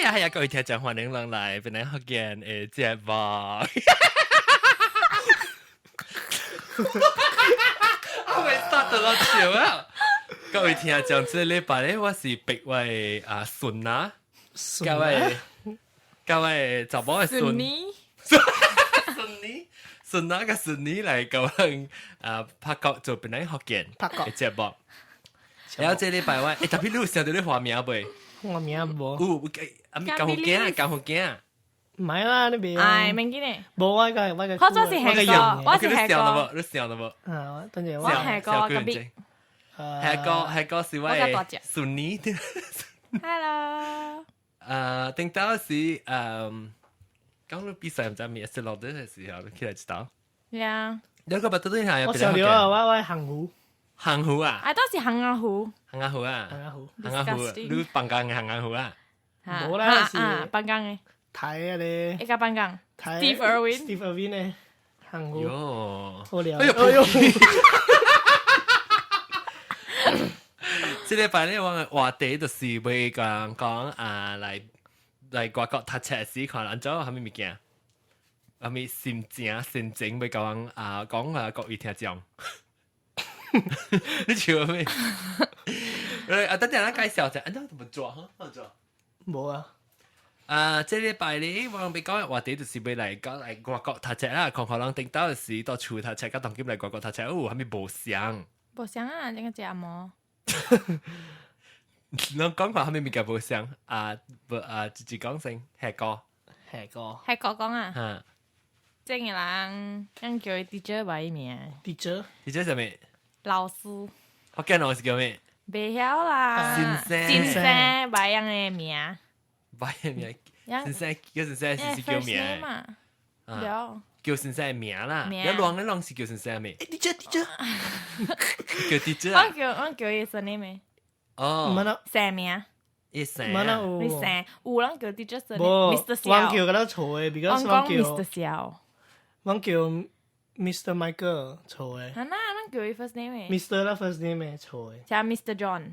啊係啊，各位聽眾歡迎人來本來福建的節目。我未 start 到笑啊！各位聽眾，這禮拜咧，我是逼我的啊孫啊，各位各位查某的孫。孫女，孫女，孫啊個孫女來教人啊拍國做本來福建拍國的節目。然後這禮拜我，欸，特別你有想到你畫名未？我名無。有，啊咪江湖囝，江湖囝。唔係啦，你別。哎，免緊嘞。無我個。我做是下個，我是下個。你想到無？啊，等陣我下個隔壁。下個是我的孫女。 Hello。頂到是講到比賽唔知咩，是落的時候，起來知道。呀。你個白對對下我想到啊，我行湖。行湖啊？啊，都是行阿湖。行阿湖啊？行阿湖。行阿湖，你放工嘅行阿湖啊？無啦，是放工嘅。睇啊你。一個放工。Steve Irwin。 Steve Irwin 咧，行湖。喲。好了。哎呦！這禮拜咧，我嘅話題就是會講講啊，來來外國讀冊時看按怎啥物物件，啥物心情心情欲講啊講啊各位聽眾。你笑咩？啊，等陣咱介紹一下，按怎怎麼做？哈，怎麼做？無啊。啊，這禮拜咧，我欲講嘅話題就是欲來講來外國讀冊啦，看看人頂到時到厝讀冊，佮當今來外國讀冊，有啥物無相？無相啊，這個食無。侬講看啥物物件無相？啊，無啊，直接講先，下個。下個。下個講啊。哈。這個人，咱叫伊 teacher 吧，伊名。 teacher。 teacher 啥物？老師。福建話是叫咩？袂曉啦。先生。先生，白樣的名。白樣名。先生叫先生是叫名。對。叫先生的名啦。一亂咧，攏是叫先生名。 teacher teacher。叫 teacher 啊。我叫伊 surname。哦。姓名。伊姓。你姓有人叫 teacher surname，Mr. 我叫佮錯的，because 我講 Mr. 蕭。我叫 Mr. Michael 錯的。啊那，咱叫伊 first name。 Mr. 啦 first name 錯的。像 Mr. John。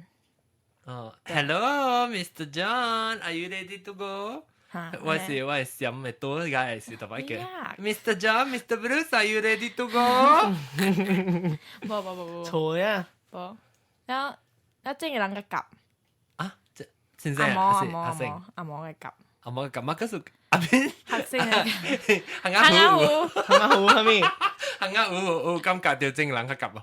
哦，Hello，Mr. John，Are you ready to go？我是我係想嘅多個是特別叫 Mr. John，Mr. Bruce，Are you ready to go？無無無無。錯啊。無。然後，然後這個人嘅夾。啊，這先生阿毛阿毛阿星阿毛嘅夾。阿毛嘅夾乜？可是阿邊？黑色嘅。行阿虎，行阿虎係咪？行阿虎有感覺到正人較夾無？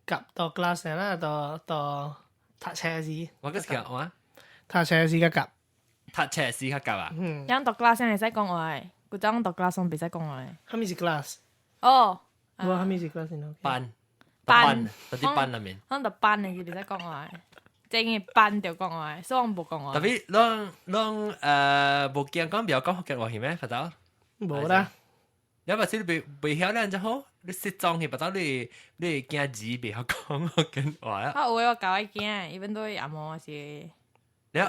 夾到 class 啦，到到讀冊時。我嗰時叫我。讀冊時較夾。讀冊時較夾啊？嗯。樣讀 class 會使講話，古早讀 class 袂使講話。啥物是 class？哦。我啥物是 class？班。班。嗰啲班裏面。咱讀班的是袂使講話。正嘅班就講話，所以我無講話。特別攏攏無驚講袂曉講福建話係咩？佛頭？無啦。你話是你袂袂曉咧就好，你失蹤去，佛頭你你驚字袂曉講福建話啊？我有的我教伊驚，伊本對阿毛是。你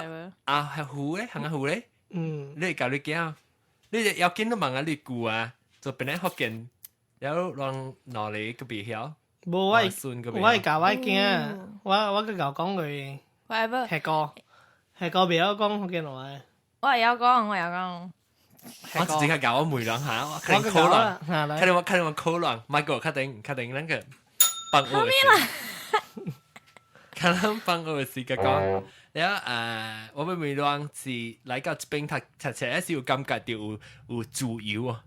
啊係虎咧，行啊虎咧？嗯。你會教你驚，你要緊都問下你姑啊，做本來福建，然後讓哪裡個袂曉？無，我我會教我囝，我我去教講佢。 Whatever。下個下個袂曉講福建話。我會曉講，我會曉講。我直接教我妹兩下，我肯定口亂，肯定我肯定我口亂，咪個確定確定那個幫我的事，可能幫我的事個講。然後我妹兩是來到這邊讀讀冊，是有感覺到有有自由啊。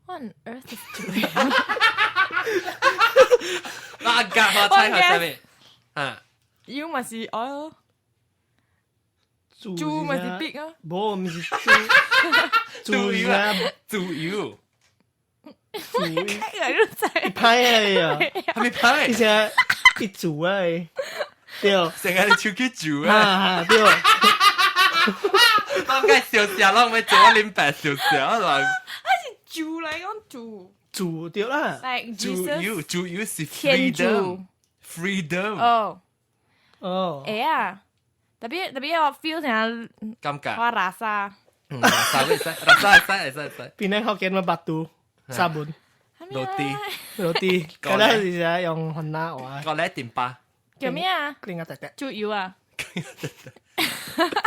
What on earth is 自由？我夾我猜下啥物？啊？油嘛是 oil，豬嘛是 pig 啊？無，毋是豬，自由啊，自由。自由。一歹啊！係咪歹？而且一煮啊，對，成日你手去煮啊，對。我該笑笑，攏欲做我啉白笑笑啦。還是煮來講煮。煮對啦。 Like 自由，自由是天主 freedom，freedom。哦哦。會啊，特別特別我 feel 成感覺。我垃圾。嗯，垃圾會使，垃圾會使會使會使。邊個福建嘛巴肚沙文。 Roti。 Roti，嗰陣時就用雲南話。個咧點八。叫咩啊？另外特特。豬油啊。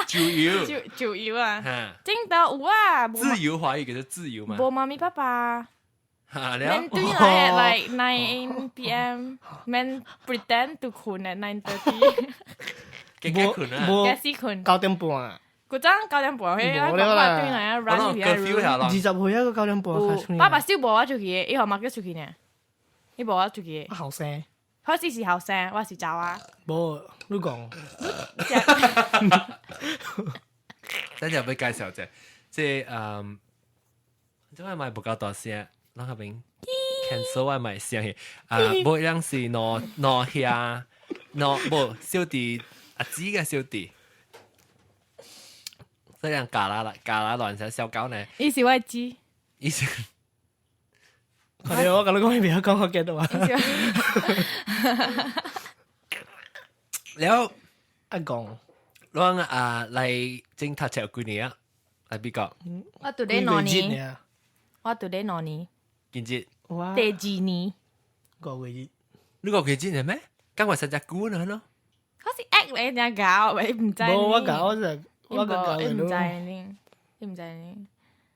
自由，就就有啊，哈，真的有啊，自由華語叫做自由嘛。無媽咪爸爸。哈，了免對來 like 9 p.m. 免 pretend to 睏 at 9:30。幾幾睏啊？無幾時睏？ 9點半。嗰陣9點半，迄我爸爸對來啊我 run 攏下咯。20歲啊，個9點半開出。爸爸少無我出去的，伊予媽叫出去呢。伊無我出去的。後生。我只是後生，我是查某。無，你講。等陣要介紹者，這嗯，這個賣不夠大聲，咱那邊 cancel 我賣聲去。啊，無一樣是兩兩兄，兩無小弟，阿姊嘅小弟。這樣嘎啦啦，嘎啦亂成小狗呢？伊是我的姊。伊是。我跟你講，你不要講我記得啊。了，阿公，攏啊來整讀冊幾年啊？來美國。我讀咧兩年。我讀咧兩年。幾節？第二年。五個月。你五個月係咩？咁我實在久呢咯。我是 act 嚟，定搞，你唔知。無我搞就我個搞你唔知呢？你唔知呢？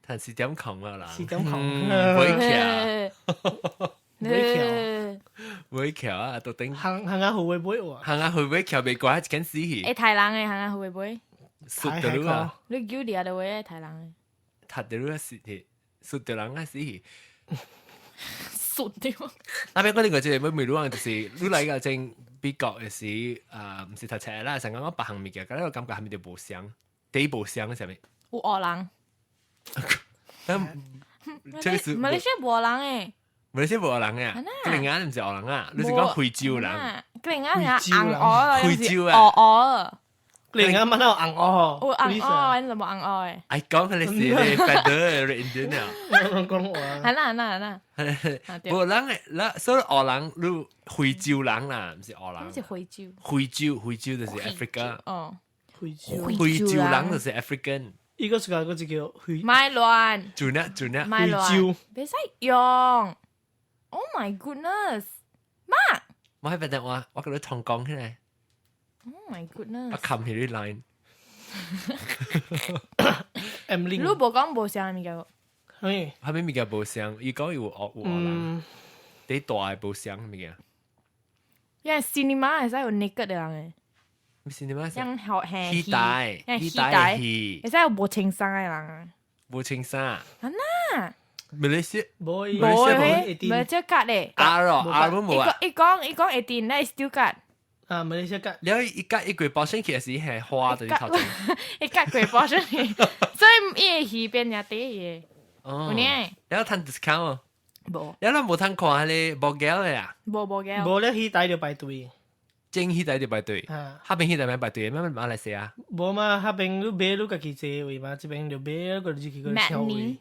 但是點窮啊啦？是點窮？唔會橋，唔會橋，唔會橋啊！到頂行行下會唔會喎？行下會唔會橋未過一間死去？會太人的行下會唔會？輸掉啊！你叫你啊，就會太人的。踢掉啊死去，輸掉人啊死去。輸掉。那邊嗰啲個即係每每路就是你來個正美國的時，啊，毋是讀冊啦，成講我別項物件，咁個感覺係咪就無相，第一無相啥物？有烏人。但這是馬來西亞無人誒，馬來西亞無人啊，格林亞毋是烏人啊，你是講非洲人？格林亞是紅烏，非洲啊，烏烏。格林亞乜都紅烏，有紅烏，你怎麼紅烏的？哎，講佢哋是你白的 Indian 啊，講話。係啦係啦係啦。無人誒，那所以烏人，你非洲人啦，毋是烏人。毋是非洲。非洲，非洲就是 Africa。哦。非洲。非洲人就是 African。伊個是個個叫非。賣亂。做呢做呢。賣亂。袂使用。Oh my goodness！媽。我喺邊度話，我叫你同講起來。 Oh my goodness！我冚起你 line。 M 你無講無相物件。嘿。啥物物件無相？伊講有學有學人，啲大的無相物件。因為 cinema 會使有 naked 的人誒。咩 cinema？像好戲台，戲台戲，會使有無穿衫的人啊。無穿衫。啊那。馬來西亞，無，無誒，無這割咧。啊咯，啊冇啊。伊講伊講會定，那 still 割。啊，馬來西亞割。了伊割一季包身去時係花就是頭前。伊割過包身去，所以伊的魚變成短的。哦。有呢。了趁 discount 哦。無。了咱無通看彼個無膠的啊。無無膠。無咧，戲台就排隊。正戲台就排隊。啊。彼邊戲台免排隊，咩馬來西亞？無嘛，彼邊你買你家己坐位嘛，這邊就買個入去個搶位。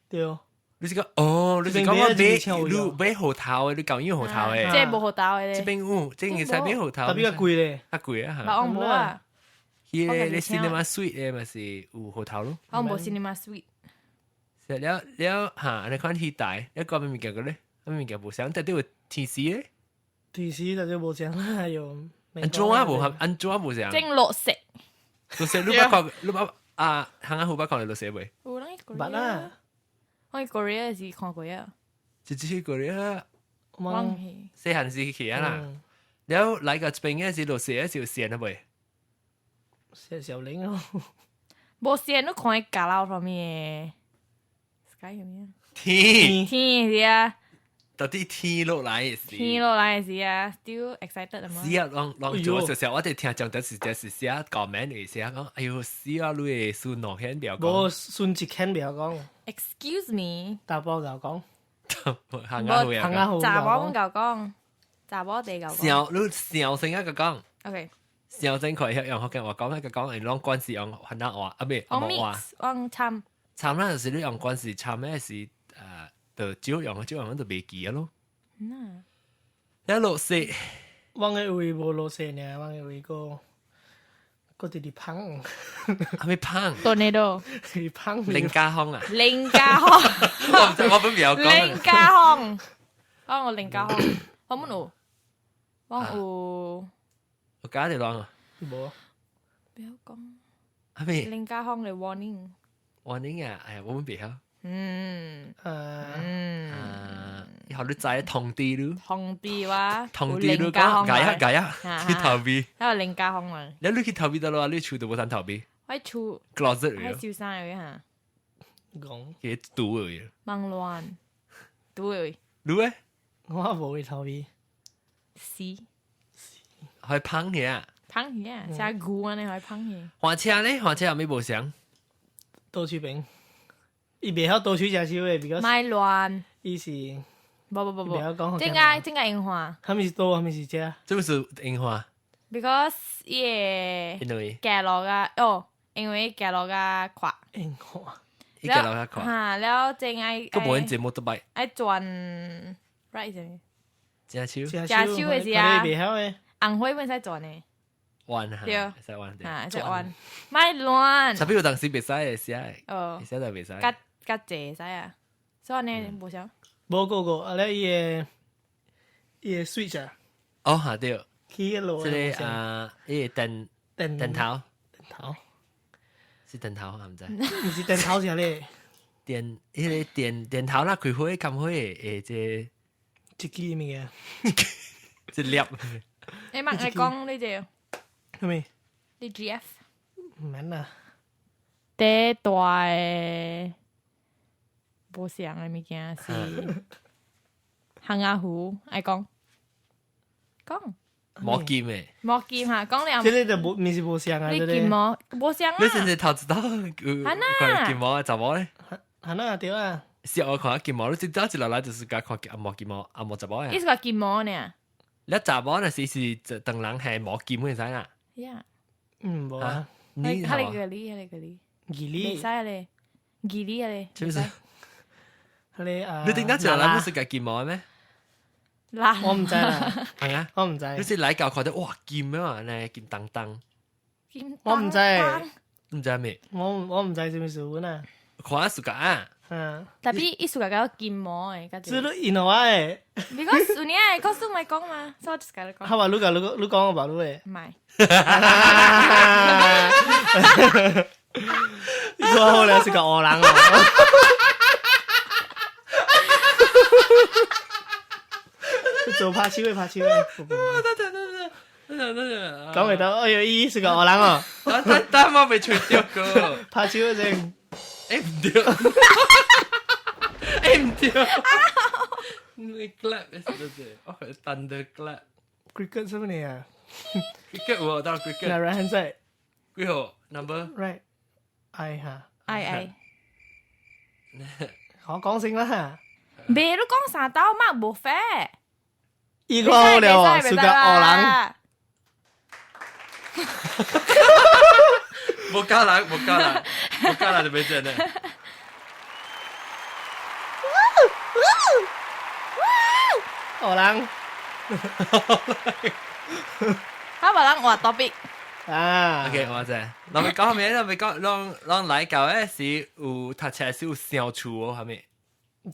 對。你是講哦，你是講我買你買芋頭的，你講有芋頭的。這無芋頭的。這邊有，這邊會使買芋頭。特別較貴咧。較貴啊！我無啊。彼個你 cinema suite 的嘛是有芋頭咯。我無 cinema suite。是了了哈，你看戲台，你講咩物件個咧？咩物件無相，但對有天時咧。天時就就無相啦，又。安怎啊無合？安怎無相？正綠色。綠色，你捌看？你捌啊？行啊，有捌看過綠色未？有人去捌啊。我去 Korea 時看過啊。一次去 Korea，我細漢時去啊啦。了來個這邊的是綠色的是有線的未？線小靈哦。無線，你看伊角落方面，sky 什麼？天天是啊。到底天落來的時，天落來的時啊，still excited 嘛？是啊，攏攏做少少，我哋聽講的是就是寫 comment 的寫講，哎喲死啊！你的孫兩顯不要講，無孫一顯不要講。 Excuse me，查甫就講，行啊好行啊好，查某就講，查某地就講。笑你笑聲一個講，OK，笑聲佢用福建話講一個講，係攏關係用雲南話，啊咩？我 mix，我參參啦，就是你用關係參咩是誒？就少用，少用就袂記啊咯。嗯，一落雪，我的位無落雪呢，我的位個個直直芳，係咪芳？ Tornado，是芳。林家芳啊？林家芳，我唔知，我本未有講。林家芳，哦，我林家芳，我冇有，我有。我加條亂啊？無，不要講。係咪？林家康嘅 warning。 warning 啊！哎呀，我們別曉。啊，以後你知通知你。通知我。通知你講，解啊解啊，去逃避。喺度林家康啊！你去逃避得咯？你厝都無通逃避。我厝。 closet 喺小山嗰嚇。講。幾堵而已。忙亂，堵而已。你咧？我無會逃避。是。可以捧起啊！捧起啊！像牛按呢可以捧起。換車咧？換車有咩無相？倒手邊。伊袂曉倒手食手的，比較。莫亂。伊是。無無無無。點解點解櫻花？啥物是倒，啥物是食？這不是櫻花。 Because 伊會。因為。行路較哦，因為行路較快。櫻花。伊行路較快。嚇，了正愛。閣無人坐摩托擺。愛轉 right 啥物？食手。食手的是啊。袂曉的。紅火本使轉的。彎嚇。對。會使彎。嚇，會使彎。莫亂。特別有當時袂使會使。哦。會使就袂使。較較濟會使啊，所以呢無啥。無個個，啊咧伊個 switch 啊。哦，嚇對。起落。這個啊，伊個電電頭。電頭。是電頭，我毋知。毋是電頭是啥咧？電，彼個電電頭啦，開火冚火的，這一支物件。一粒。你問你講你這。啥物？你 GF。毋免啦。第大的無相的物件是烘鴨糊，愛講講。毛巾的。毛巾哈，講了。這個就無，毋是無相啊，你金毛無相啊？你先是頭一道有看金毛的查某咧？哈那對啊。是我看金毛，你一早一落來就是共看阿毛金毛，阿毛查某啊。伊是個金毛呢？你查某若是是當人係毛巾會使啦。呀。嗯，無啊。你哈你個你，哈你個你。義理。袂使咧，義理咧。是不是？你啊，你頂早一落來不是共金毛咩？啦，我毋知啦，係啊，我毋知。你是來到看到哇金啊，呢金當當。金。我毋知。毋知咩？我毋知啥物事啊。看暑假啊。嗯。特別伊暑假搞金毛的，這你因我的。你講有影的，可是莫講嘛，所以我就是共你講。好吧，你講你講你講我吧，你的。莫。你講好了是個烏人哦。做拍手的拍手的。等等等等等等。講袂到，哎呦，伊是個烏人哦。等等我未吹著個。拍手的先。欸毋對。欸毋對。你 clap 是不是？哦，thunder clap。 Cricket 什麼呢啊？Cricket 有到 cricket。那 right hand side。幾號 number？ Right。哎哈。哎哎。我講先啦。袂，你講三刀嘛無 fair。伊個好了，是個烏人。無教人，無教人，無教人就袂真嘞。烏人。他無人換 topic。啊。 OK，我知。咱咪講咩？咱咪講，攏攏來到的是有讀冊是有相處哦，係咪？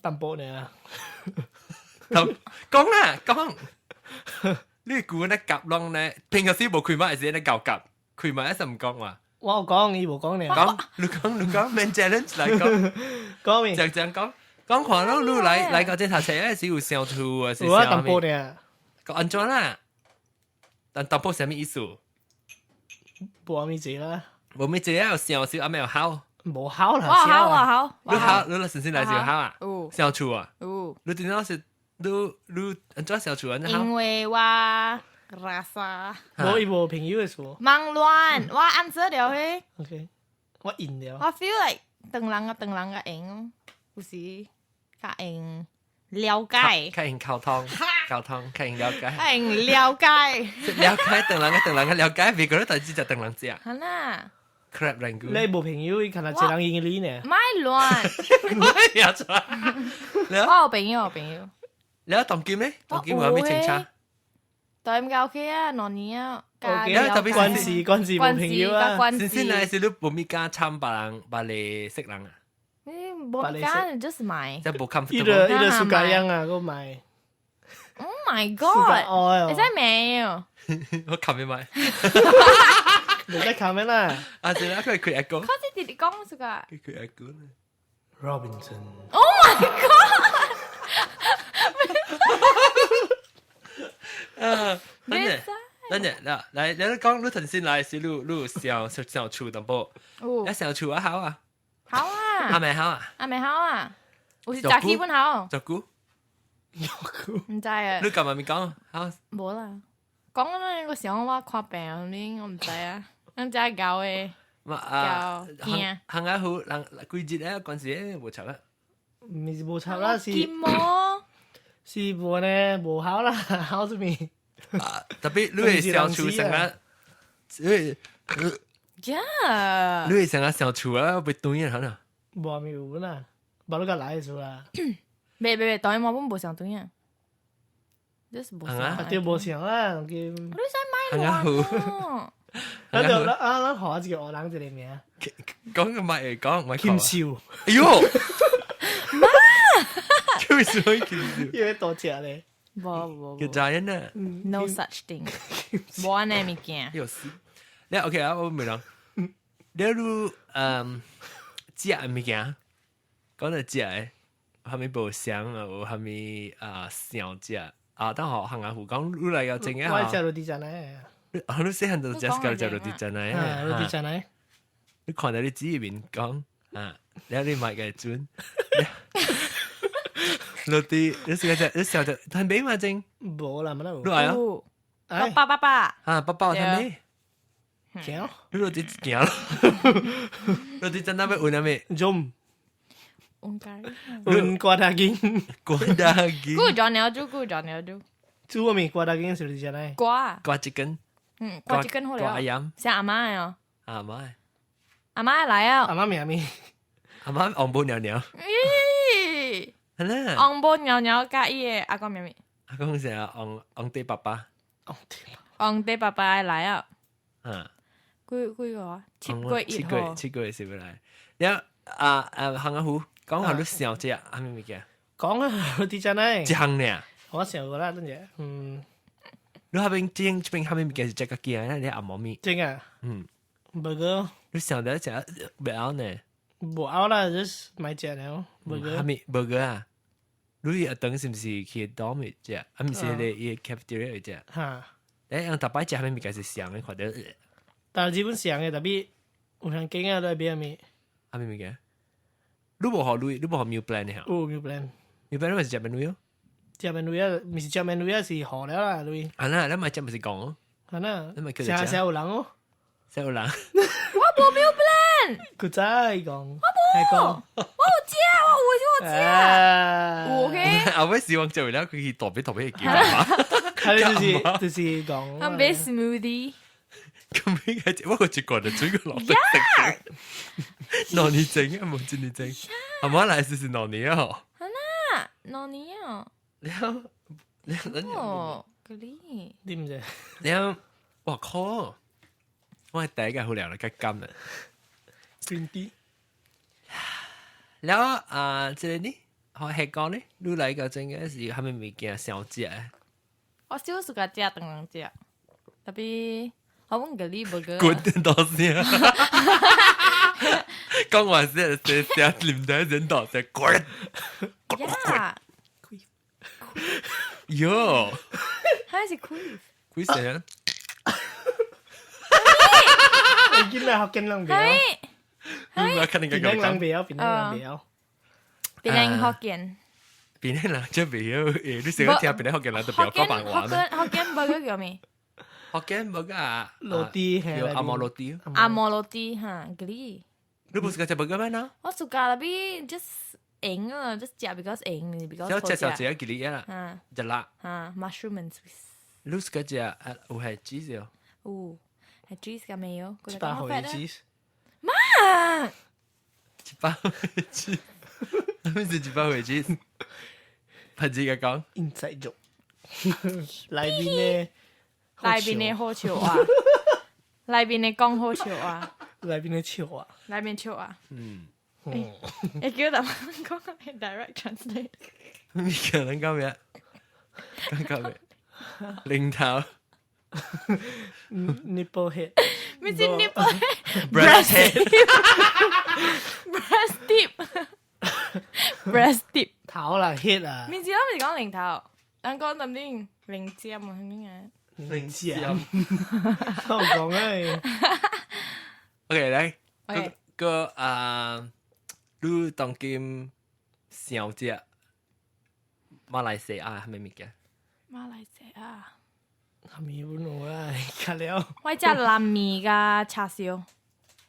淡薄爾。講啦，講。你估那夾攏呢？平常時無開麥時，那搞夾開麥一時唔講話。我有講，伊無講爾。講，你講，你講，免 challenge 來講。講咩？講講講，講看咯，你來來到這讀冊是有相處啊，是有啊，淡薄爾。講按怎啦？但淡薄啥物意思？無咪濟啦。無咪濟啊，有相處，啊，沒有好。無好啦。我好，我好。你好，你來先先來就好啊。有。相處啊。有。你點樣是？你你按怎相處？按怎？因為我拉薩。無伊無朋友的事。忙亂，我 answer 了嘿。 OK，我贏了。我 feel like 當人啊，當人較用，有時較用了解。較用溝通，溝通，較用了解。較用了解。了解當人啊，當人啊了解，別個代誌就當人食。好啦。 Crab language。你無朋友，伊可能一人用你呢。莫亂。也錯。我有朋友，有朋友。你當今咧？當今有咩清楚？對唔夠 OK 啊，兩年啊。 OK 啊，特別關事關事無朋友啊。先先來是你無咪敢參別人別個識人啊？你無敢就是買。即無 comfortable。伊就伊就暑假樣啊，閣買。 Oh my god！會使沒有？我冚你買。你在看咩啦？啊，對啦，佢開阿公，佢是直直講這個。佢開阿公。 Robinson。 Oh my god！啊，等陣，等陣，嗱，來，你講，你頭先來是你你上上厝淡薄，你上厝啊好啊？好啊。阿妹好啊？阿妹好啊？有是食基本好。食久？毋知啊。你幹嘛咪講？好。無啦，講那個想我看病啊，我毋知啊，咱遮搞的。嘛啊，行行下好，人幾日咧？關事無插啦。毋是無插啦，是。金毛。是無呢，無好啦，好啥物？特別你會相處成啊，你呀，你會成啊相處啊，被斷啊，可能。無咪有啦，無你個來厝啦。袂袂袂，當然我本無相對啊。這是無相。啊，對，無相啦，你使買亂。咱就啊，咱學一個學人一個名。講個咪講，咪金秀。哎呦！媽！金秀金秀。因為多食咧。無無。叫咋樣呢？No such thing。無按呢物件。有事。你 OK 啊？我問人。你如嗯，食物件，講到食的，啥物無相啊？有啥物啊想食啊？當學行下胡講，你來個真嘅我食 roti canai。你細漢就食食 roti canai。啊，roti canai。你看到你紙面講啊，你你買個準。roti，你試下食，你試下食，買嘛真？無啦，冇啦。你來啊？爸爸爸。啊，爸爸，他買。行。你 roti 行咯。roti canai 欲問啥物？ Jom。應該。問瓜達金。瓜達金。古裝鳥豬，古裝鳥豬。煮啥物瓜達金是 roti canai？瓜。瓜一根。嗯，瓜一根好了。瓜鹽。像阿媽的哦。阿媽。阿媽來啊！阿媽名咩？阿媽紅布尿尿。咦？係啦。紅布尿尿佮伊的阿公名咩？阿公是紅紅地爸爸。紅地。紅地爸爸來啊！嗯。幾幾個啊？7月1號。7月是欲來。了啊啊，行阿虎講下你想食啥物物件？講啊，roti canai。一項爾。我想過啦，等陣，嗯。你那邊這邊啥物物件是食較驚啊？你阿媽咪。真啊。嗯。 burger。你想到食袂枵呢？無枵啦，就是買食了。burger。啥物 burger 啊？你一頓是毋是去 dorm 食？啊，毋是咧伊 cafeteria 食？哈。誒，用逐擺食啥物物件是上的，看到。但基本上的，特別有通景啊，都買啥物？啥物物件？你無予鐳，你無予 meal plan 的有 meal plan。 meal plan 你咪是食免鐳哦？食免鐳啊，毋是食免鐳啊，是予了啦鐳。啊那，你咪食毋是講哦？啊那，你咪叫成成有人哦。成有人。我無 meal plan。古早伊講，我無，我有食，我有我食。有 OK。後尾希望做了，佢去特別特別叫嘛。佢就是講。我買 smoothie。咁應該我個一個就煮個落得食。2年整啊，無一年整。阿媽來是2年啊。啊那，2年啊。了了，哦，嗰啲。你毋知？了，哇靠！我係第一個好涼啦，較甘啊。邊啲？了啊，這個呢，好係講呢，你來個真嘅是啥物物件想食？我少數個食當人食，特別我阮個你無個。滾多聲！講話聲聲聲啉到人多聲滾。呀！喲！還是開？開聲？你見啦，福建人袂曉。我肯定檳城人袂曉，檳城人袂曉。檳城福建。檳城人真袂曉，誒，你成日聽檳城福建人都袂曉講白話咩？福建無個叫咩？福建無個啊， roti 叫紅毛 roti。紅毛 roti 哈，嗰啲。你不是食 burger 咩呢？我 suka tapi just 閒啊，just 食 because 閒，because 小食小食幾粒啊？嗯，一粒。啊，mushroom and Swiss。你 suka 食啊？有係 cheese 哦。有，係 cheese 加沒有？一百回 cheese。媽！100回 cheese，咩是100回 cheese？拍子個講。 Inside joke。內面的。內面的好笑話，內面的講好笑話，內面的笑話，內面笑話。嗯。會叫人講 direct translate。你可能講咩？講咩？零頭。Nipple head，毋是 nipple Breast head breast tip breast tip，頭啦 head 啊毋，是啦，毋是講零頭，咱講淡啲零尖啊，係咩啊？零尖，我講誒， OK，來， OK 個啊，你當今想食馬來西亞係咩物件？馬來西亞，係咪本我啊？較了，我食藍麵佮叉燒，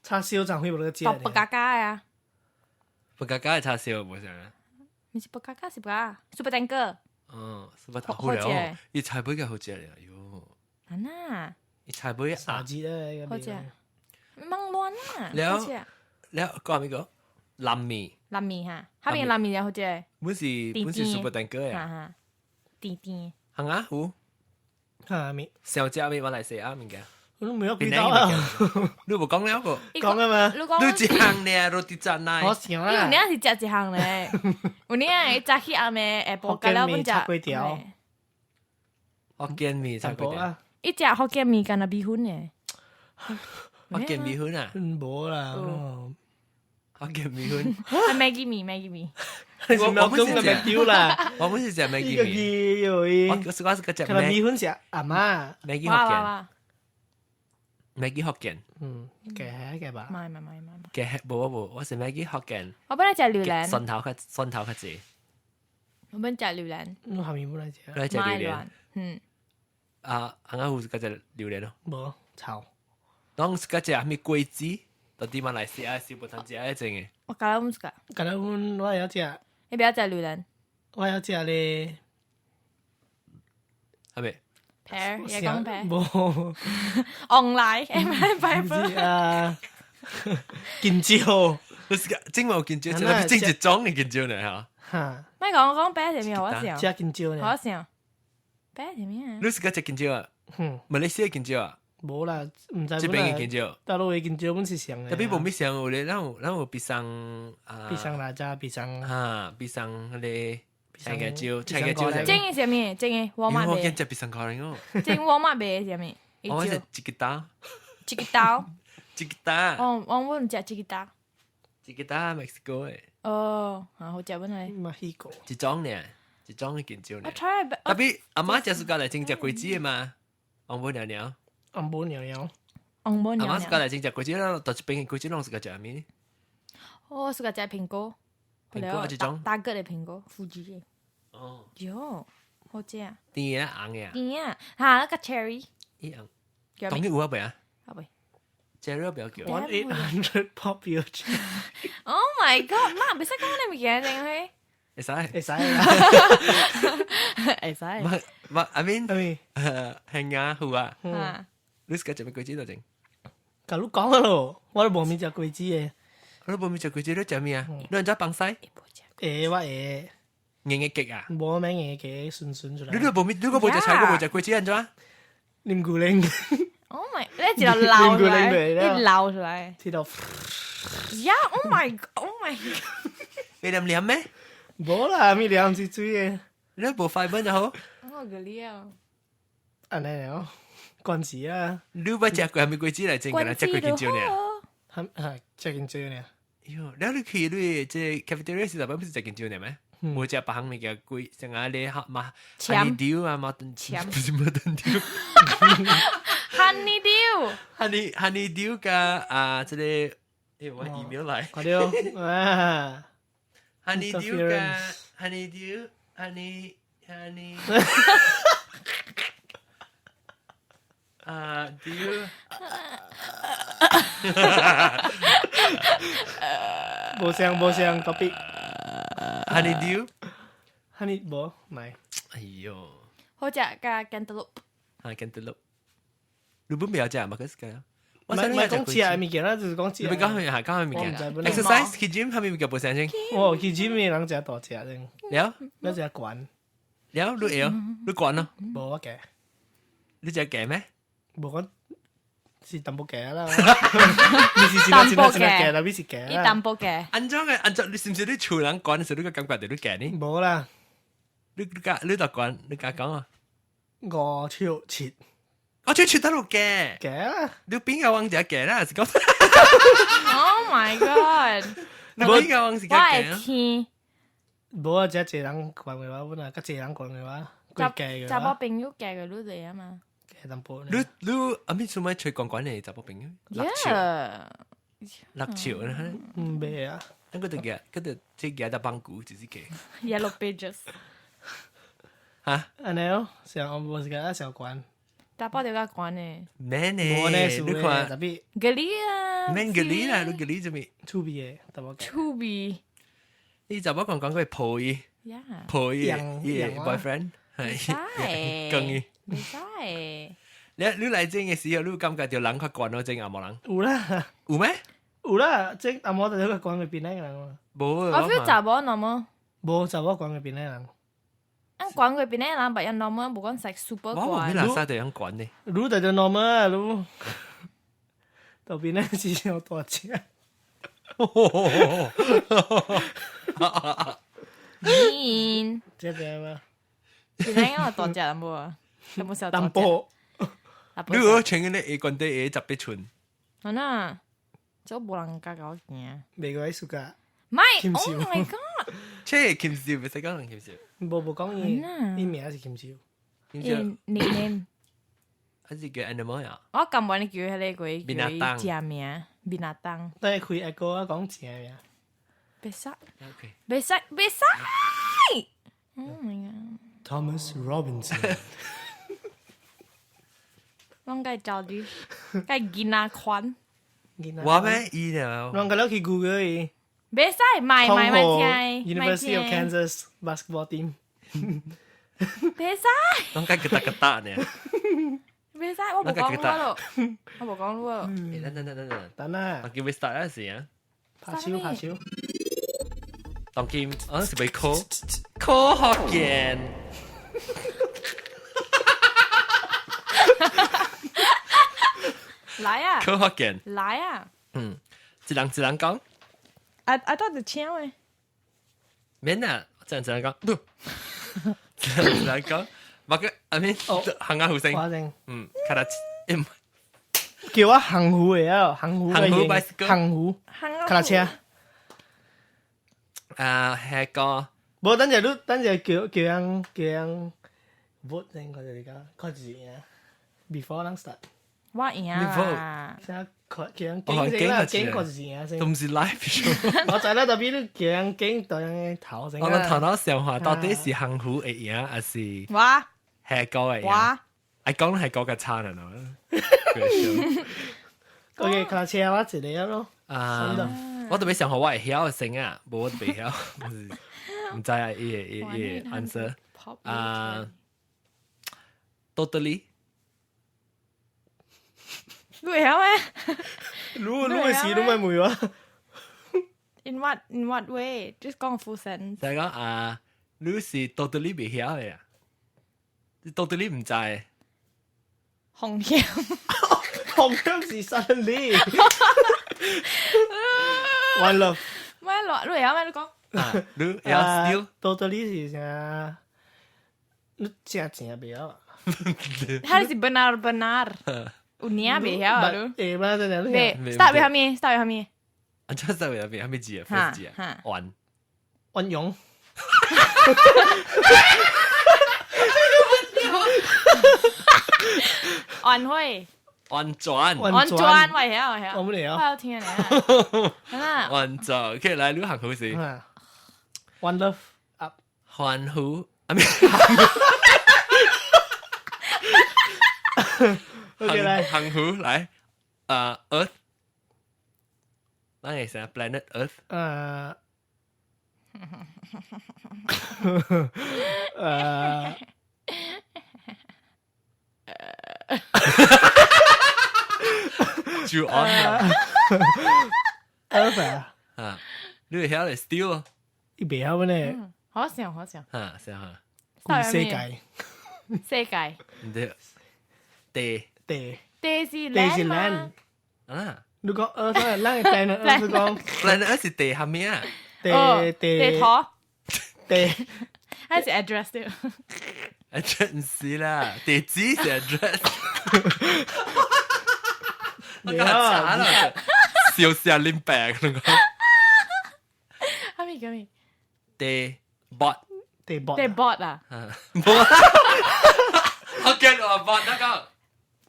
叉燒怎會無得食？白加加啊，不加加的叉燒無啥啊？毋是白加加是白加，Super Tanker。哦，是不好了，伊菜尾較好食咧，喲。啊那，伊菜尾啥子咧？好食，猛亂啊！了了，講咩個？藍麵，藍麵哈，下邊藍麵也好食。本是 Super Tanker 啊，哈哈，甜甜。行啊，有。哈咪？想食咩馬來西亞物件？我都沒有記得啊！你無講了個？講啊嘛？你講你一項呢？roti canai。我想啊。你有影是食一項咧？有影早起暗暝下晡到了本食。炒粿條。福建麵炒粿條。伊食福建麵敢若米粉呢？福建米粉啊？無啦。福建米粉。係 Maggi 麵，Maggi 麵。我我本是食丟啦，我本是食 Maggi 麵。我是個食。可能米粉食阿媽。 Maggi 福建。Maggi 福建。嗯，嘅嘅吧。唔係唔係唔係。嘅無無，我是 Maggi 福建。我本來食榴蓮。蒜頭較蒜頭較濟。我本食榴蓮。我下面本來食。來食榴蓮。嗯。啊，啱啱有個食榴蓮咯。無炒。當是個食咩果子？到底馬來西亞是無通食迄種的。我舊日唔食。舊日我會曉食。你不要食榴蓮。我會曉食咧。係咪？ pear 也講 pear。無。旺來，唔係 pineapple。啊，香蕉。你是個真冇香蕉，真一種的香蕉呢嚇。哈。莫講講 pear 是咩？我想。食香蕉呢？我想。pear 是咩啊？你是個食香蕉啊？嗯。馬來西亞香蕉啊？無啦，毋知。這邊的香蕉。大陸的香蕉本是上的。特別無咪上有咧，咱有 pisang 啊。 pisang raja， pisang。哈，pisang 彼个。青個椒，青個椒。這個是啥物？這個我媽賣。我見食 pisang 可能哦。這個我媽賣是啥物？我食一個刀。一個刀。一個刀。我毋食一個刀。一個刀墨西哥的。哦，好食本來。墨西哥。一種呢，一種的香蕉呢。我 try。特別阿媽食暑假來整食果子的嘛，紅母娘娘。紅母娘娘。紅母娘娘。阿媽暑假來整食果子，咱到一邊的果子攏是個食啥物？我是個食蘋果。蘋果一種。大個的蘋果，富士的。哦。喲，好食。甜的紅的。甜啊，哈，那個 cherry。伊紅。當然有啊，袂啊？啊袂。 Cherry 不要叫。 1-800 pop 標 Oh my god！媽，袂使講你物件定係。會使。會使啦。會使。嘛嘛，I mean，係啊，好啊。你是個食咩果子都整？甲你講啊咯，我都無物食果子的。你無物食果子，你食咩啊？你按怎放西？會，我會。硬嘅結啊？無咩硬嘅結，順順出來。你都無物，你個無食菜，個無食果子，按怎？啉牛奶。 Oh my！你一路流出來，你流出來。知道。 Yeah！Oh my！Oh my！你黏黏咩？無啦，咪黏是水的。你無 fiber 就好。我個了。按呢了，關子啊。你捌食過啥物果子來整？敢若食過香蕉呢？哈，食香蕉呢？喲，了你去你這 cafeteria 時陣，不是食香蕉呢咩？無食別項物件貴，像啊咧嘛，honeydew 啊，馬頓，不是馬頓丟。 honeydew。 honeydew 加啊，這個，欸，我 email 來。快點，啊。 honeydew 加 honeydew honey honey。啊丟。無相無相特別。 honeydew。 honey 無，唔係。哎喲。好食加 cantaloupe。啊，cantaloupe。你本袂曉食嘛？可是個。我唔係講食的物件啦，就是講食。你講咩啊？講咩物件？Exercise 去 gym 係咪物件無相先？我去 gym 的人食大隻先。了？你食懸。了，你會哦？你懸咯？無我加。你食加咩？無講是淡薄加啦。你是真真真加啦，你是加啦。伊淡薄加。按怎嘅？按怎？你是毋是你厝人懸的時候，你個感覺著你加呢？無啦。你你加你就懸，你加講啊？五尺七。我最出得落嘅，嘅啦，你邊個網就嘅啦？是講 Oh my god！你邊個網是我會嘅？聽。無啊，只一人講嘅話，本來較濟人講嘅話，幾計嘅查某話，朋友嫁嘅女仔啊嘛。計淡薄。你你阿咪做咩吹鋼管嘅查某朋友？六潮，六潮啦，唔袂啊，那個就嘅，嗰個即係得幫股就是嘅。 Yellow Pages。嚇？按呢哦，上我無時間上懸。查某就較懸呢。咩呢？無呢，你看，特別格哩啊！免格哩啦，你格哩做咩？趣味的，淡薄。趣味。你查某講講佢抱伊，抱伊，伊 boyfriend 係，跟伊。袂使。你你來這嘅時候，你有感覺到人較懸咯，這紅毛人？有啦。有咩？有啦，這紅毛就較懸過邊個人嘛？無。我 feel 查某 normal。無查某懸過邊個人。按懸過邊個人，別人 normal，無講係 super 懸。我無咩垃圾就樣懸呢？你就就 normal 啊，你。到邊個是上大隻？ mean。這個嗎？邊個大隻人無？有冇小大隻？你有穿嗰啲下關底下18寸？啊那，這無人家搞行。未過暑假。唔係，Oh my god！切，金少，唔使講人金少。無無講伊，伊名是金少。金少。 nickname。還是叫 animal 呀？我甘願你叫彼個叫伊食名，binatang。等下開一個我講正名。袂使。袂使，袂使。Oh my god！ Thomas Robinson。攏該找你，該囡仔款。我咩伊呢？攏該去 Google 伊。袂使，賣賣賣聽。 University of Kansas basketball team。袂使。攏該咯噠咯噠呢。袂使，我無講咯，我無講咯。等等等等等。等啊！我叫你 start 嗰時啊。拍手拍手。當今我是被科科學健。來啊！科學健。來啊！嗯，一人一人講。啊啊！到底請的？免啊，一人一人講。一人一人講。馬哥，阿面行啊，胡聲。嗯，卡達，叫我行湖的啊，行湖。行湖，行湖。卡達車。啊，係個。無等陣你，等陣叫叫人叫人 vote 先，看一下，看一下。Before 咱 start。我贏啊！先看叫人揀先啦，揀看是贏先。都毋是 live show。我知啦，特別你叫人揀到人的頭先。我頭腦想話，到底是行湖會贏，還是我？係高會贏？我。愛講係高較差啦， OK，卡車我一個咯。啊，我特別想學我會曉先啊，無我袂曉，毋知啊，伊個伊伊個 answer 啊，totally。你會曉咩？你你會時你咪問我。 In what way? Just 講 full sentence。就係講啊，你是 totally 袂曉的啊，你 totally 毋知。紅險。紅險是 suddenly。One love。咩？你會曉咩？你講。你會曉 still totally 是啥？你正正袂曉。他是 benar benar。有領袂曉啊？你？會嗎？真係。袂。start 為蝦米？start 為蝦米？啊，這 start 為蝦米？蝦米字啊？first 字啊？玩。玩用。安徽。安全。安全，我會曉，我會曉。我唔曉。我有聽你啊。安全，OK，來，你行好先。 One love up。歡呼，啊咩？OK，來。行虎來，Earth，咱會啥？Planet Earth。就 on 啦。 Earth 啊。啊，你會曉嚟 still？伊袂曉呢？好笑，好笑。啊，笑哈。世界。世界。唔對。地地地是地是 land 啊！你講 Earth，咱個 planet Earth 講 planet Earth 是地下面啊？地地地圖地，還是 address 對？ address 唔是啦，地址是 address。我講查啦，笑死啊，啉白咁講。哈咪叫咩？地 bot 地 bot 地 bot 啊？冇啊！我驚我 bot 那個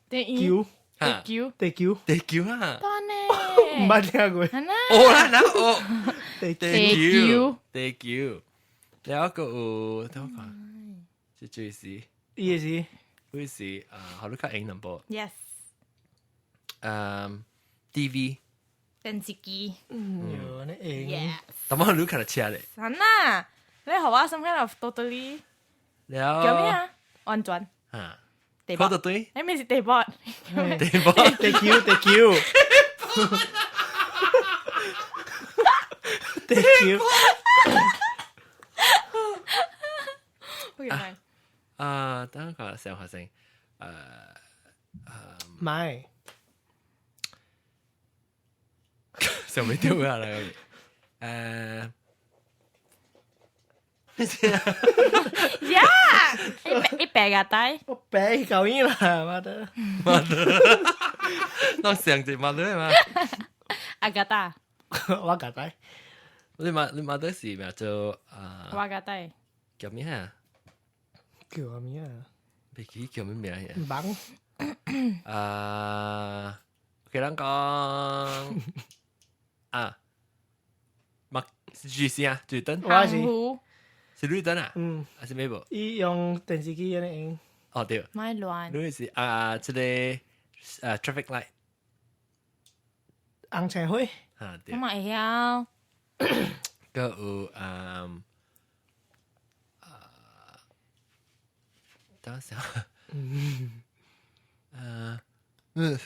地橋地橋地橋地橋啊！當呢？唔捌聽過。哦啦，嗱哦，地地橋地橋，有一個有點講，這就是伊是會是啊，好你較英淡薄。 Yes。TV 電視機。嗯，你英。但我你看得車咧。神啊！你學我 some kind of totally 了。叫咩啊？安全。啊。地嗰度對。你咩是地波？地波。地橋地橋。地橋。 OK，啊，等下想下先。唔係。想未到啊啦。呀！一百個袋。我白搞應啦，媽的。媽的。當上隻媽的嘛。阿個大。我個袋。你媽你媽的是咩做啊？我個袋。叫咩啊？叫咩啊？未記叫咩名啊？網。啊，佢人講啊，麥住先啊，住燈。我是。是綠燈啊？嗯，還是咩無？伊用電視機安呢用。哦對。咪亂。你是啊，這個啊 traffic light。紅青火。啊對。我嘛會曉。閣有啊啊，等下。嗯。嗯。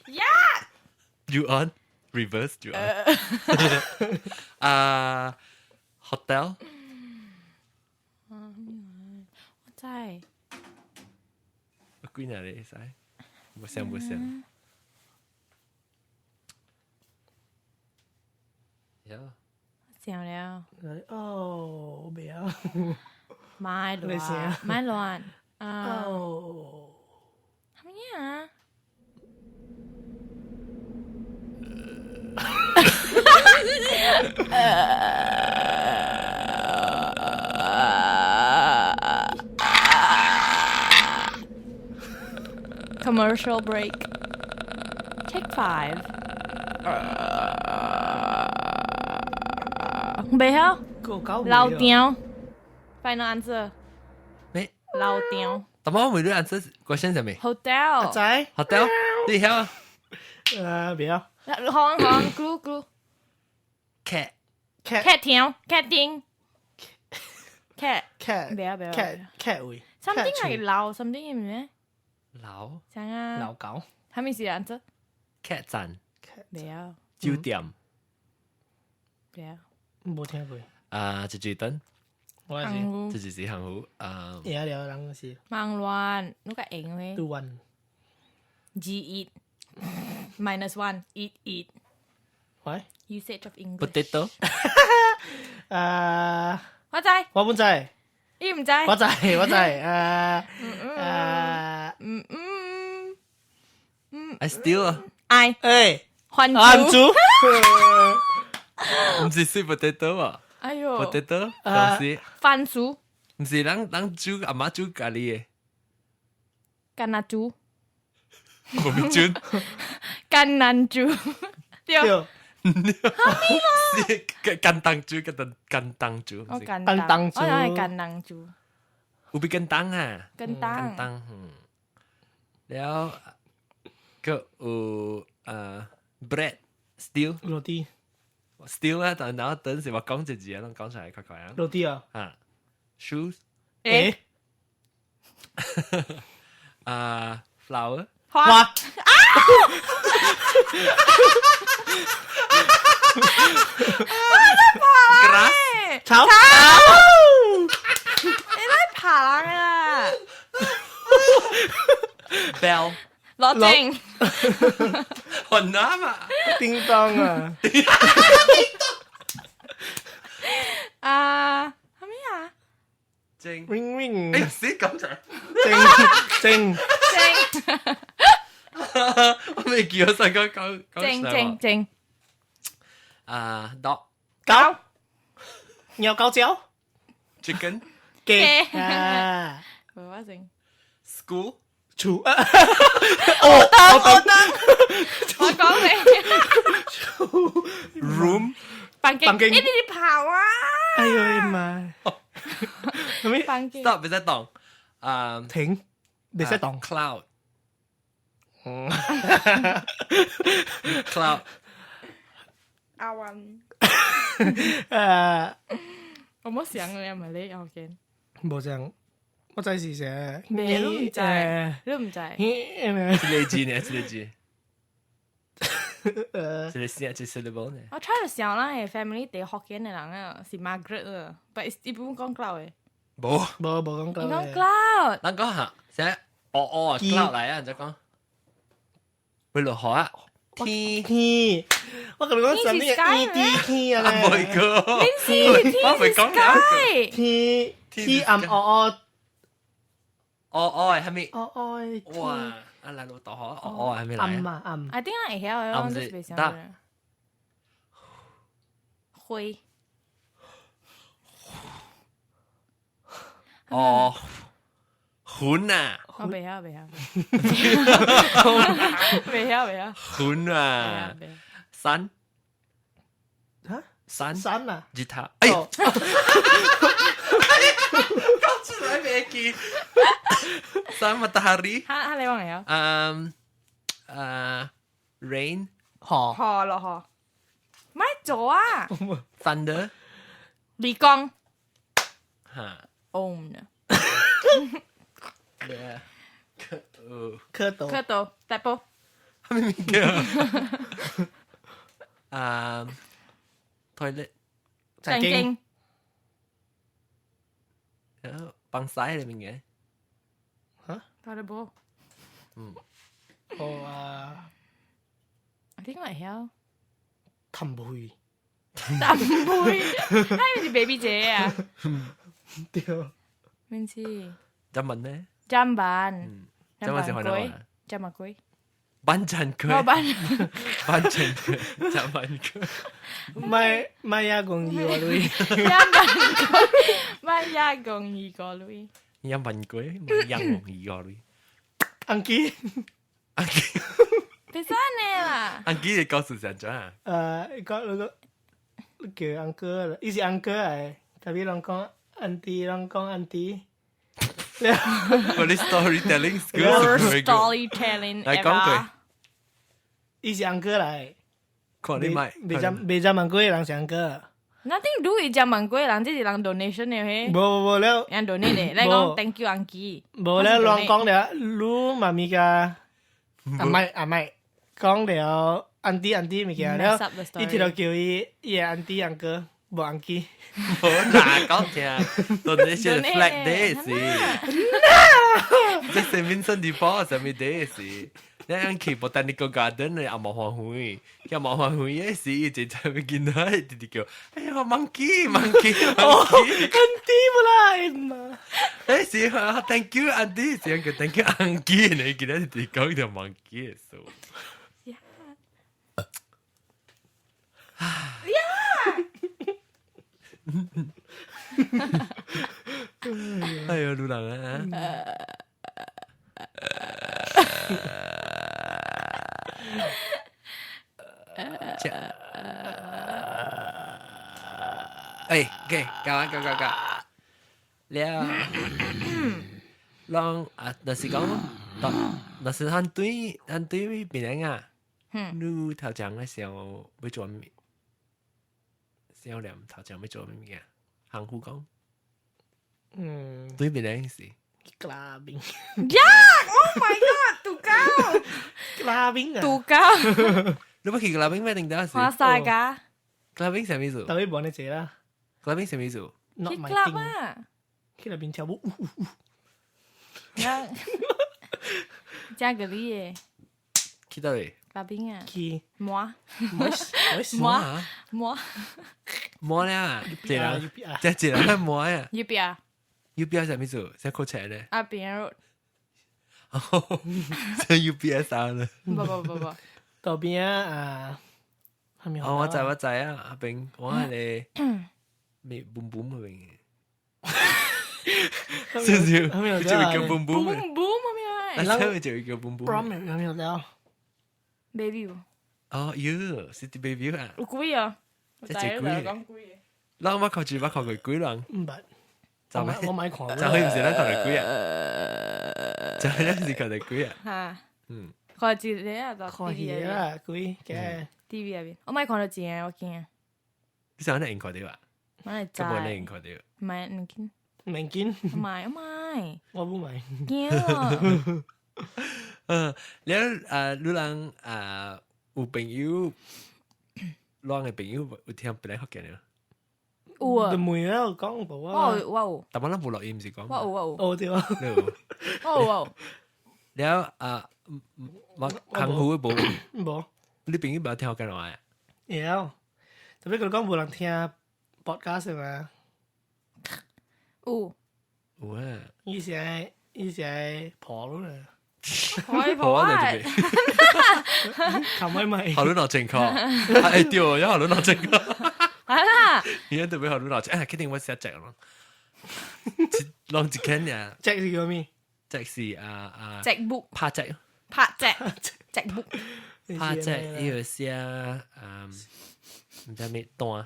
呀！You on? Reverse you on? 啊，hotel。我知。我幾年咧使？無想無想。呀！想了。哦，袂曉。咪亂，咪亂。哦。什麼啊？Commercial break. Take five. 袂曉。老張。Final answer。咩？老張。但我問你 answer question 係咩？Hotel。阿仔。 Hotel，你曉啊？袂曉。行行，咕咕。 Cat。 Cat。 Cat 廳，cat 廳。Cat。 Cat。袂曉袂曉。 Cat cat 位。 Something like 老，something 係咩？老。啥啊？老狗。係咪是 answer？ Cat 站。袂曉。酒店。袂曉。無聽過。啊，一隻燈。我也是。這就是幸福。啊。會了人是。忙亂，你個用咧。 Two one。 G eight minus one eight eight。喂。 Usage of English。 Potato。啊。我知。我本知。伊毋知。我知我知。嗯嗯。 I still 啊。愛。誒。番薯。毋是 sweet potato 啊。哎喲。 Potato，東西。番薯。毋是人人煮阿媽煮咖喱的。甘蔗煮。無咪準。甘南煮。對。對。是簡單煮，簡單簡單煮。我簡單煮。我係簡單煮。有比簡單啊。簡單。簡單，嗯。了，閣有bread still。落地。 still 啊，但然後等時我講一字啊，攏講出來快快啊。落地啊。啊，shoes。誒。啊，flower。花。啊！ Grass。草。你咧爬人啊！Bell。羅靜。雲南啊！叮當啊！啊，係咩正。 Ring ring。哎，死咁就。正正正。我未叫我細個講講。正正正。啊，dog。狗。尿狗蕉。 Chicken。雞。啊。冇我正。 School。厝。我等我等，我講你。 Room。房間。你哋跑啊！哎呦媽！咩？房間。 Stop，別使動。啊，停，別使動。 Cloud。 Cloud。阿雲。我冇想你係咪你後見？冇想，我知是誰。咩都唔知，你都唔知。一個字呢？一個字。一個聲，一個 syllable 呢？我 try to 想啦，係 family 地福建嘅人啊，是 Margaret 啊，但係一般講 cloud 嘅。冇冇冇講 cloud。講 cloud。咱講下，寫哦哦 cloud 嚟啊，再講。會落雨啊？天天，我同你講上面天天天啊！唔係個，我未講兩天天暗哦哦哦哦係咪？哦哦，哇！啊來落大雨，哦哦係咪來？暗啊暗。 I think 我會曉，我都是未想過。灰。哦，雲啊！我未曉，未曉，未曉，未曉。雲啊！山嚇？山山啊！吉他。哎呀！講出來未記。山 matahari。哈哈，你講嚟啊？嗯，誒，rain。雨。雨落雨。咪做啊！Thunder。雷公。嚇。 Own。咩？蝌蚪。蝌蚪，大波。咩物件？啊，toilet。曾經。幫晒裏面嘅。嚇？大波。嗯。好啊。我點解曉？氹背。氹背，係咪是 baby 姐啊？對。咩事？砧板呢？砧板。砧板是河南話。砧板粿。板砧粿。板。板砧粿，砧板粿。賣賣亞公二個鐳。砧板粿，賣亞公二個鐳。砧板粿，賣亞公二個鐳。安基。安基。別使呢啦。安基你告訴誰怎啊？講那個叫安哥啦，伊是安哥來，特別攏講安迪，攏講安迪。我啲 storytelling skills storytelling 來講句，伊是安哥來。看你買，未針未針問過的人是安哥。 Nothing do 伊針問過的人，這是人 donation 的嘿。無無無了。人 donate 的，來講 thank you 安基。無了，亂講了，你媽咪甲阿媽阿媽講了，安迪安迪物件了，伊直頭叫伊伊的安迪安哥。無安基，無啦，講聽，donation flag day 是，這是 Vincent de Paul 啥物 day 是，你按去 Botanical Garden 的阿毛花園，叫毛花園的時，伊就在物見到，直直叫，哎呀，monkey monkey monkey，安迪無啦，媽，哎是啊，thank you 安迪，是叫 thank you 安基，你記得直講條 monkey 的數。哎呦，滷人啊！哎，OK，教啊教教教，了，人啊，就是講，若是咱對咱對別人啊，你頭前咧時候欲做咩？少年頭前欲做咩物件？行虎講，嗯，對別人是。 Clubbing。 Yeah! Oh my god！獨家。 Clubbing 啊！獨家。你欲去 clubbing 咩？定得是？哇塞噶！Clubbing 啥物意思？特別無呢濟啦。 Clubbing 啥物意思？去 club 啊！去那邊跳舞。加個你的。去佗位？ Clubbing 啊！去。摸。摸。摸。摸了，一人，這一人在摸啊。入邊啊？ UBS 係咩做？寫考冊咧？啊邊 road。即係 UBS 啊！不不不不，到邊啊？係咪？哦，我知我知啊，阿炳，我係你咩 boom boom 嗰邊。少少，就會叫 boom boom。 boom boom 係咪？啊，就會叫 boom boom。 Prom 有沒有了？Bayview。哦，喲，City Bayview 啊。有幾啊？這幾貴？咱我靠住我靠過幾人？唔捌。就我買看。就佢唔是咱靠過幾啊？就係咱是靠過幾啊？嚇。嗯。看一個啊，就看戲啊，幾嘅。 TV 入邊，我買看到錢，我驚。你想你看到啊？我係知。根本你看到。唔係唔見。唔見。唔買，我買。我不買。驚。嗯，你啊，你人啊，有朋友，啷嘅朋友有聽別人福建嘅？有啊。你問啊，我講無啊。我有我有。但我咱無錄音，毋是講。我有我有。哦對啊。你有。我有我有。了啊，我行湖無。無。你朋友無聽福建話？有。特別佢講無人聽 podcast 嘛。有。有啊。伊是愛伊是愛婆咯。婆婆啊！冚咪咪。學你腦正確。哎對，要學你腦正確。係啦。而家特別學你腦正，哎，肯定我寫隻咯。攏一間呀。隻是叫咩？隻是啊啊。隻 book。拍隻。拍隻。隻 book。拍隻，伊個寫啊，毋知咩單。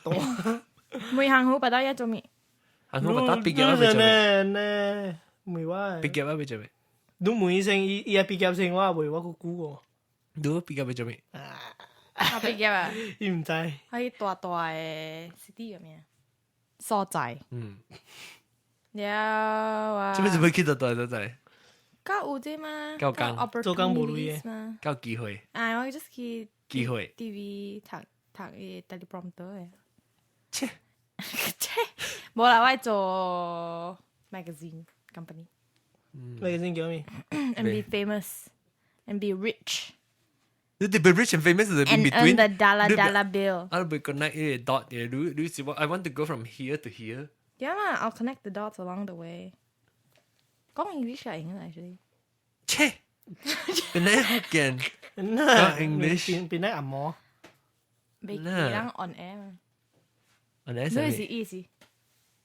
單。每行好，不到一做咩？行好不到畢業啊？未做咩？呢？唔係我。畢業啊？未做咩？你問醫生，伊伊畢業生，我未我個估過。你畢業未做咩？啊，畢業啊！伊毋知。喺大大嘅 city 入面所在。嗯。了啊！這邊怎麼去到大所在？夠有這嗎？夠工，做工無鐳嘅。夠機會。啊，我 just 去機會。 TV 讀讀伊 teleprompter 嘅。切！切！無啦，我做 magazine company。 magazine 叫咩？And be famous and be rich。你特別 rich and famous 是 And in earn between。 the dollar dollar bill。我會 connect 呢個 dot 嘅，你你是話 I want to go from here to here。 Yeah 嘛，I'll connect the dots along the way。講 English 係型 actually。切！本來福建講 English 變變得按摩。未記人 on air 嘛。 on air 你是意思？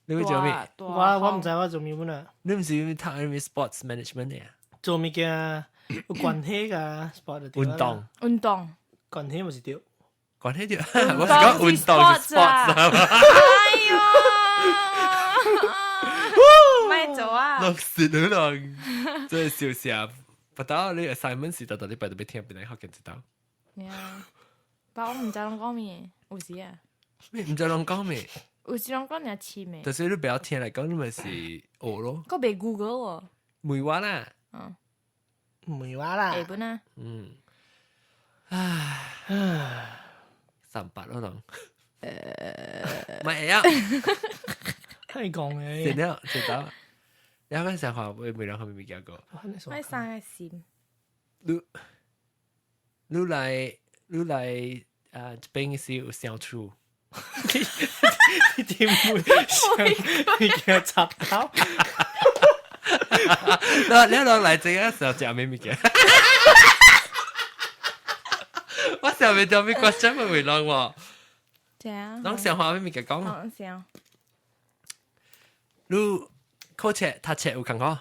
你會做咩？我毋知我做咩本啊。你毋是讀咩 sports management 嘅？做物件有關係㗎，sport 運動。運動。關係咪是對？關係對。我是講運動是 sports 啊。哎呦！咪做啊！落實你咯，真係笑死啊！不到你 assignment 是到到禮拜都要聽，別人學見知道。呀，但我毋知攏講咩，有時啊。咩毋知攏講咩？有時攏講爾似咩？但是你不要聽來講，你咪是學咯。個袂 Google 哦。問我啦。嗯。問我啦。會本啊。嗯。唉。三八咯，攏。咪會啊。係講嘅。真了，知道。你啱啱想話會每人後面未見過。我生個心。你你來你來啊！這邊是有相處。你點會想你叫插頭？你你落來這個時候食咩物件？我上面就咩 question 咪會啷喎？對啊。攏想話咩物件講？講想。你考冊讀冊有共苦？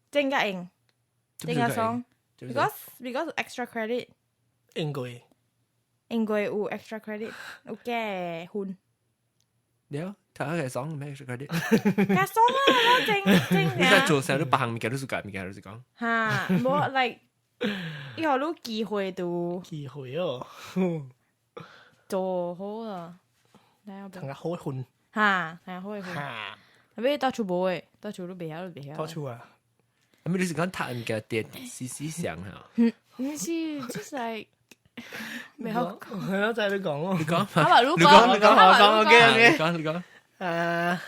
真個用，真個爽。Because extra credit。應該。應該有 extra credit，有加分。了，讀個爽咩 extra credit？加爽啊！我正正。你在做啥？你別項物件都是改物件，都是講。哈，無 like，以後你機會都。機會哦。做好啦。同個好混。哈，係好混。特別到處無誒，到處都袂曉，都袂曉。到處啊！咁你是講讀物件電絲絲想嚇？唔是，就是 like。未好，係咯，就係你講咯。你講，你講，你講，我講，OK OK。你講，你講。誒，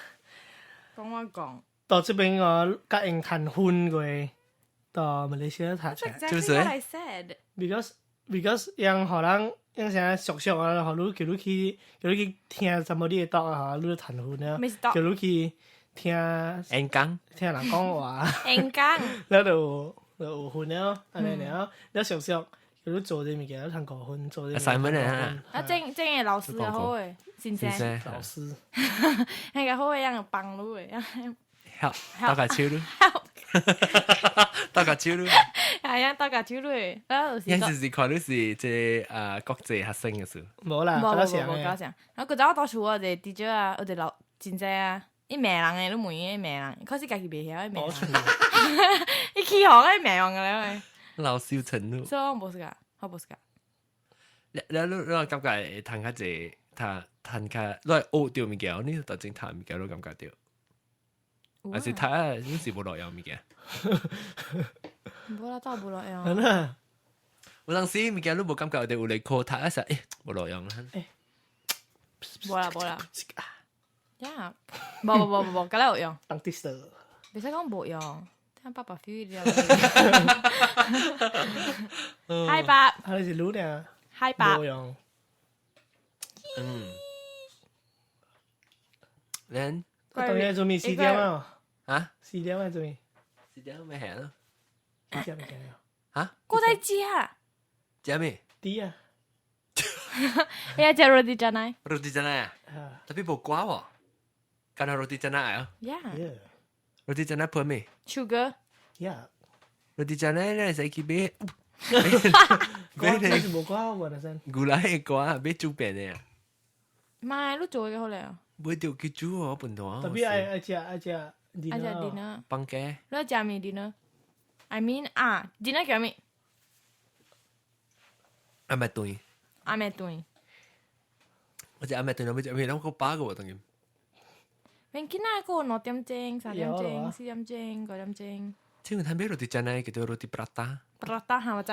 講我講。到這邊我甲𪜶談婚過，到馬來西亞讀冊。就是。What I said. Because 讓予人因啥叔叔啊，予你叫你去叫你去聽什麼你會當啊，你談分啊，叫你去聽演講，聽人講話，演講，了就就有分了，按呢爾，了叔叔叫你做這物件，你通5分，做這物件啊，啊，正正個老師好誒，先生，老師，那個好誒，樣幫你的，好，大家手咯，大家手咯，係啊，大家手咯，啊，有時是看你是這啊國際學生嘅事，無啦，無無無無搞啥，啊，嗰陣我當初我一個 teacher 啊，我一個老真濟啊，伊罵人的，你問伊罵人，可是家己袂曉，伊罵人，伊起哄伊罵人個咧，老羞成怒，所以我無是噶，我無是噶。你你你感覺會趁較濟，趁趁較，你會學著物件，你就真讀物件，你感覺著。還是讀啊，你是無路用物件。無啦，真無路用。有當時物件你無感覺有咧考讀啊，時欸無路用。無啦無啦。呀，無無無無無，敢若有用。當啲事。袂使講無用，聽爸爸 feel 了。嗨爸。啊，你是滷呢？嗨爸。無用。嗯。恁。當然做咩四點啊？啊？四點啊做咩？四點咪行咯。四點咪行咯。嚇？我在食。食咩？豬啊！哎呀，食 roti canai。 Roti canai 啊？Tapi 無瓜喎。敢若 roti canai 啊？Yeah。 Roti canai 配咩？Sugar。 Yeah。 Roti canai 咧使去買。買咧是無瓜喎，那先。牛奶的瓜買煮麵的啊。媽，你做個好咧。買著去煮哦，笨蛋。特別愛愛食愛食愛食 dinner。放雞。你食咩 dinner？I mean 啊，dinner 叫咩？暗暝頓。暗暝頓。我食暗暝頓，我食咩？攏夠飽個喎，當然。免緊啊，個2點鐘、3點鐘、4點鐘、5點鐘。請問他買 roti canai 叫做 roti prata？ Prata 哈，我知。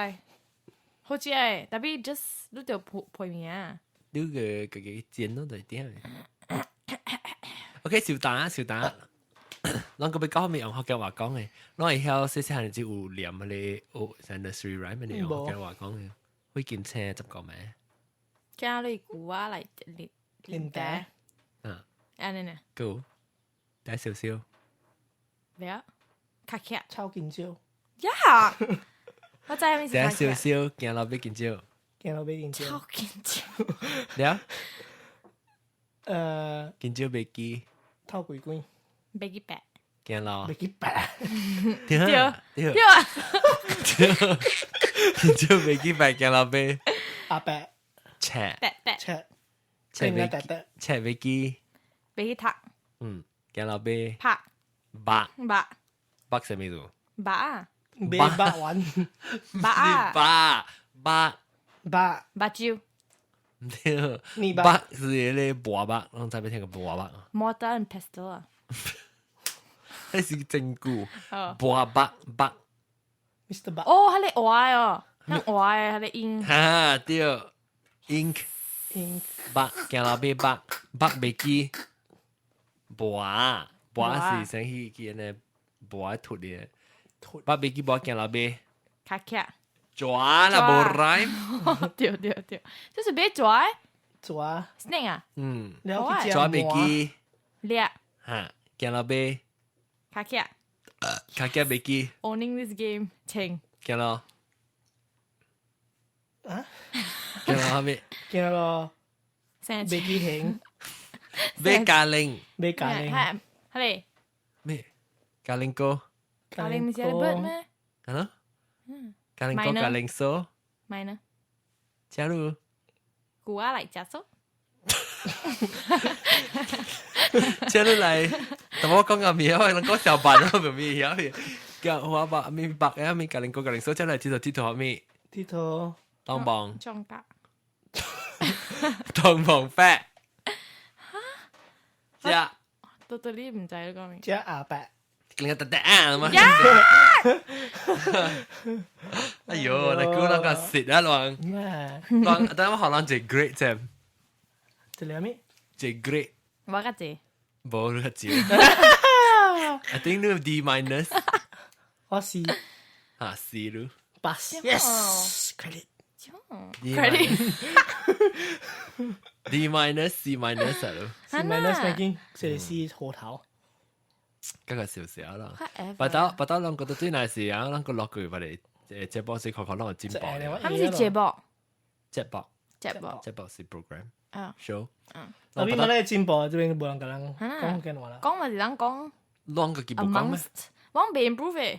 好食誒，tapi just 你著配配麵啊。你個自己煎咯，就點？OK，小打小打，咱個欲講咩用福建話講的，咱會曉細細漢就有念彼個學像 nursery rhyme 的用福建話講的，會金星十個暝。請你古仔來啉啉茶。啊。按呢呢。夠，帶少少。袂曉，較巧。抄緊招。呀！我知咩是。帶少少，行路欲緊招。行路欲緊招。抄緊招。了。緊招袂記。偷鬼鬼。袂記白。行路。袂記白。對對對。緊招袂記白，行路欲。阿伯。赤。白白。赤。赤袂赤袂記。袂記讀。嗯，行路欲。拍。白。白。白啥物字？白啊。買肉丸。白啊。白白。白。目睭。毋對，肉是彼个磨肉，攏知欲聽過磨肉。 Mortar and pestle 啊。彼是真久。磨肉肉。 Mr. 白。哦，彼个畫哦，彼畫的彼個音。哈對，ink。 ink。肉行路欲肉，肉袂記。磨磨是先去去按呢磨脫的。肉袂記磨行路欲。較巧。蛇啦，無 rhyme。對對對，這是欲蛇？蛇。 Snake 啊？嗯。蛇袂記。掠。哈，行路欲。較巧。較巧袂記。 Owning this game，請。行路。啊？行路啥物？行路。袂記形。欲咖喱。欲咖喱。係係。咩？咖喱哥。咖喱毋是 bird 咩？啊？嗯。咖喱哥咖喱酥。買呢？加入。古仔來食素。加入來，但我講個名，我講小白都未曉。叫我白咪白啊咪咖喱哥咖喱酥，加來鐵頭鐵頭咪。鐵頭。當棒。中甲。當棒發。哈？食。到到你毋知你講咩？食阿伯。另個特特啊嘛！哎呦，你估那個蝕啊亂亂，等我學人一 grade 啫。一個咩？一 grade。我較濟。無你較少。I think 你 D minus。我 C。啊 C 咯。 Pass。Yes。Credit。Credit D minus C minus 咯，C minus 咪經，這是火頭。嗰個少少啦。不到不到，攏覺得最難是啊，攏個落去把你節目是可可攏有進步。他們是節目。節目。節目。節目是 program。啊。show。嗯。那邊冇咧進步，這邊無人共人講福建話啦。講嘛是人講。攏個基本講咩？我未 improve 嘅。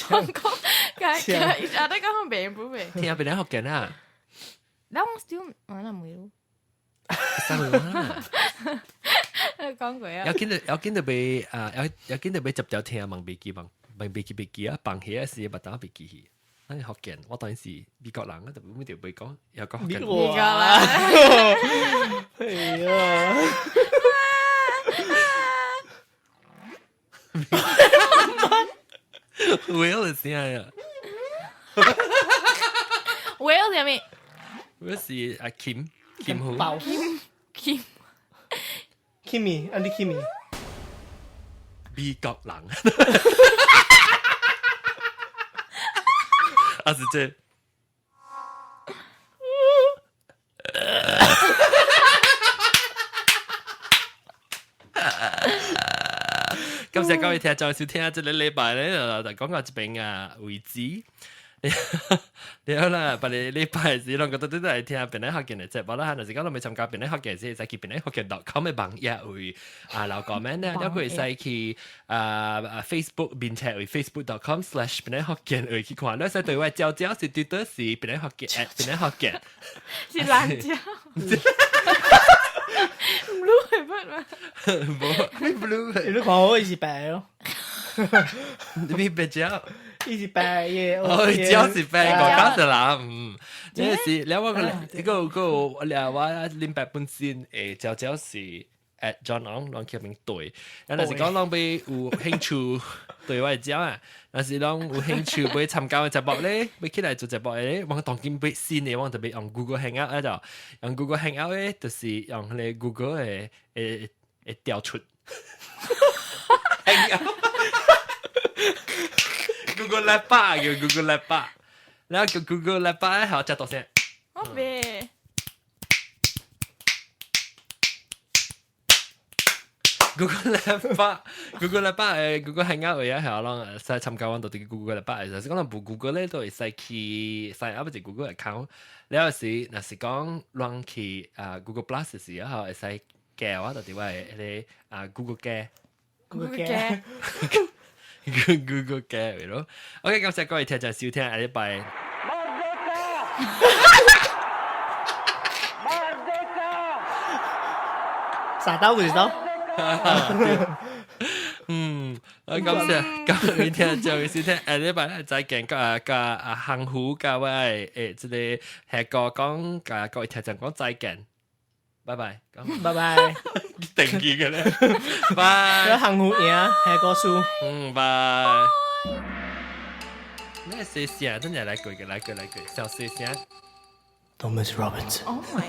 我講，佢伊阿得講未 improve 嘅。聽別人福建啊。那我 still 我那沒有。三個啊。講過啊。要緊就要緊就被啊，要要緊就被接條聽，問袂記，問問袂記袂記啊，放起時捌當袂記去。咱福建，我當然是美國人啊，特別就袂講，又講福建。美國人。哎呀！ Will 是啥呀？Will 是啥物？Will 是阿 Kim Kim 胡。 Kim Kimmy，安迪 Kimmy。美國人。啊是這。感謝各位聽眾收聽，這個禮拜咧就講到這邊啊為止。了啦，別個禮拜時攏覺得都來聽邊個福建的節目啦，若是講攏未參加邊個福建時，會使去邊個福建 .com 的網頁位啊留 comment 咧，了閣會使去啊 Facebook 面冊位 facebook.com/ 邊個福建位去看，你使對我招招是對倒是邊個福建 at 邊個福建，是爛蕉。blue 係乜嘛？無，blue。你看我伊是白咯。你白蕉？伊是白嘅。哦，蕉是白，我講是啦，嗯，呢是，了我個，個個了我林白本身誒，蕉蕉是 at John Ong，攏叫名對。啊，若是講攏欲有興趣對我會啊，若是攏有興趣欲參加節目咧，欲起來做節目咧，我當今欲新的，我特別用 Google Hangout 啊，就用 Google Hangout 咧，就是用彼個 Google 的會會調出。Google 喇叭叫 Google 喇叭，然後叫 Google 喇叭咧，好，食大聲。我袂。Google 喇叭，Google 喇叭誒，Google Hangout 位啊，係攏使參加阮到佇 Google 喇叭，就是講咱無 Google 咧，都會使去 sign up 一個 Google account。了時，若是講攏去啊 Google Plus 時啊，會使加我到佇我的彼個啊 Google 加。 Google 加。 Google 加咯。OK，感謝各位聽眾收聽，下禮拜。撒刀不是刀。嗯，啊感謝各位聽眾收聽，下禮拜再見，甲甲啊幸福甲我誒這個下個講，甲各位聽眾講再見，拜拜，拜拜，定義嘅咧，拜，幸福贏，下個輸，嗯，拜。咩細聲？等陣來過個，來過來過，小細聲。 Thomas Robinson。 Oh my。